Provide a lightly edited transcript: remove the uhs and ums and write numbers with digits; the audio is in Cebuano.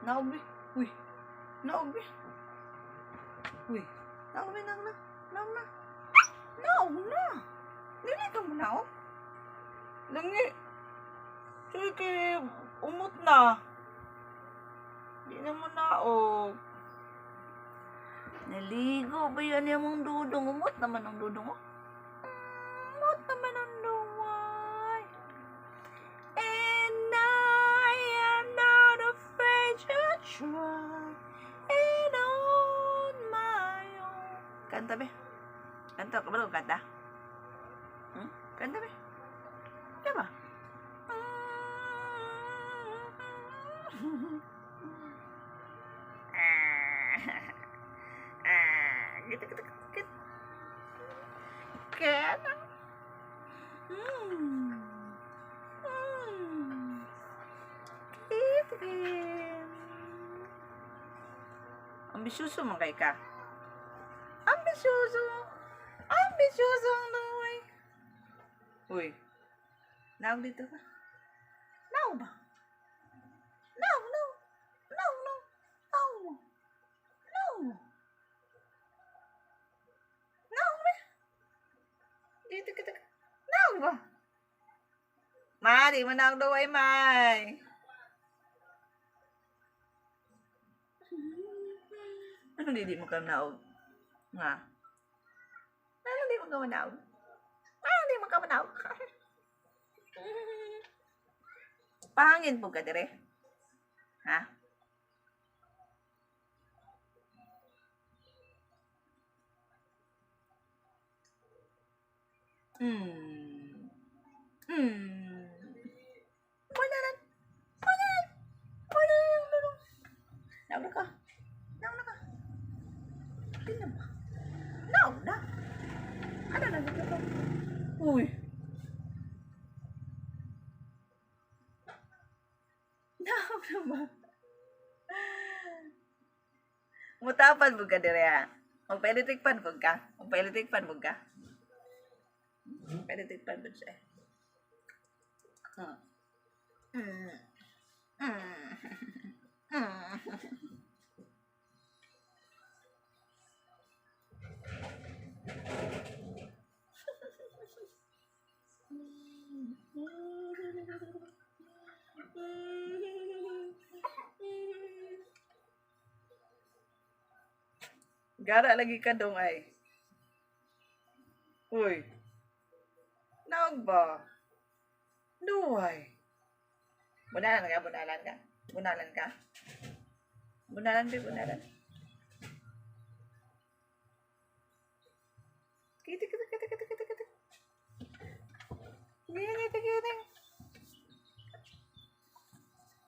Naog be. Uy. Naog be. Uy. Naog be, naog na. Naog na. Naog na. Dili ka mo naog. Langi. Sige, umot na. Di na mo naog. Naligo ba yan yung dudong? Umot naman ang dudong, oh. Umot naman ang duway. And I am not afraid to try it on my own. Kanta be. Kanta ka ba? Kanta? Kanta be. Diba? Ah, gitu, gitu, gitu. Kaya Gitu, gitu. Ambisyoso man kay ka. Ambisyoso. Ambisyoso ang duway. Uy. Naog dito ka. Naog ba? Naog, naog. Naog, naog. Naog. Naog. Naog ba? Dito kita. Naog ba? Ma, di mo naog duway, May. Ano di mo ka naog? Nga. Ano di mo ka manaog? Ano di mo ka manaog? Pahangin po ka dire. Ha? Bunalan. Bunalan. Bunalan. Bunalan. Naog na ka. Naog na ka. Tingnan ba? Naog na. Ano na dito ka? Uy. Naog na ba? Mutapan mo ka dire ha. Magpa-electric fan po ka. Magpa-electric fan po ka. Electric fan po siya. Gara lagi ka dong ay. Uy. Naog ba? Duway. Bunalan ka, bunalan ka. Bunalan ka. Bunalan, be, bunalan.